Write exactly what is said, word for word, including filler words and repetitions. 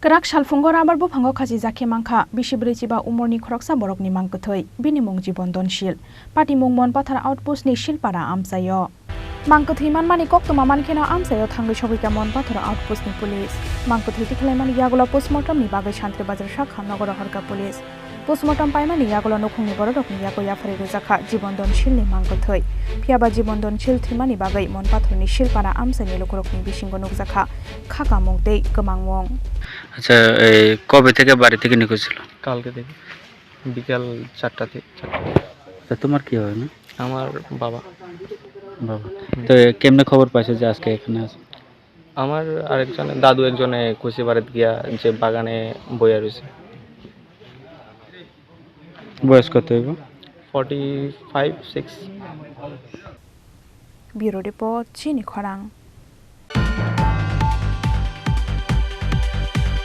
Kwrak salphungo rubber buphango khachijak khe mankha bisi brwi chiba umorni khoroksa borokni mangkwthwi, bini mung Jibon Donsil, patimung Monpathar outpost ni Silpara amchaio. Mangkwthwi manmani koktwma mankheno amchaio thangwi sogwikha Monpathar outpost ni police. Mangkwthwi tikhlaimani yagulo postmortem ni bagwi Santri Bazar sakha nogoro horkha police. Postmortem paimani yagulo nukhungni bororokni yago yapharwi rwjakha Jibon Donsilni mangkwthwi. Phiyaba Jibon Donsil thwimani bagwi Monpatharni Silpara amchaini lukurokni bisingo nukjakha khakamung tei kwmangmung. আচ্ছা, এই কবে থেকে বাড়ি থেকে নিখোঁজ ছিল? কালকে থেকে বিকাল চারটা থেকে, চারটা। তা তোমার কি হয় না? আমার বাবা। বাবা। তো এ, কেমনে খবর পাইছো যে আজকে এখানে আছে? আমার আরেকজনে, দাদু একজনে কইছে বাড়িত গিয়া যে বাগানে বইয়া রইছে। বয়স কত হইব? Forty five, six. Bureau Report, Chini Khorang.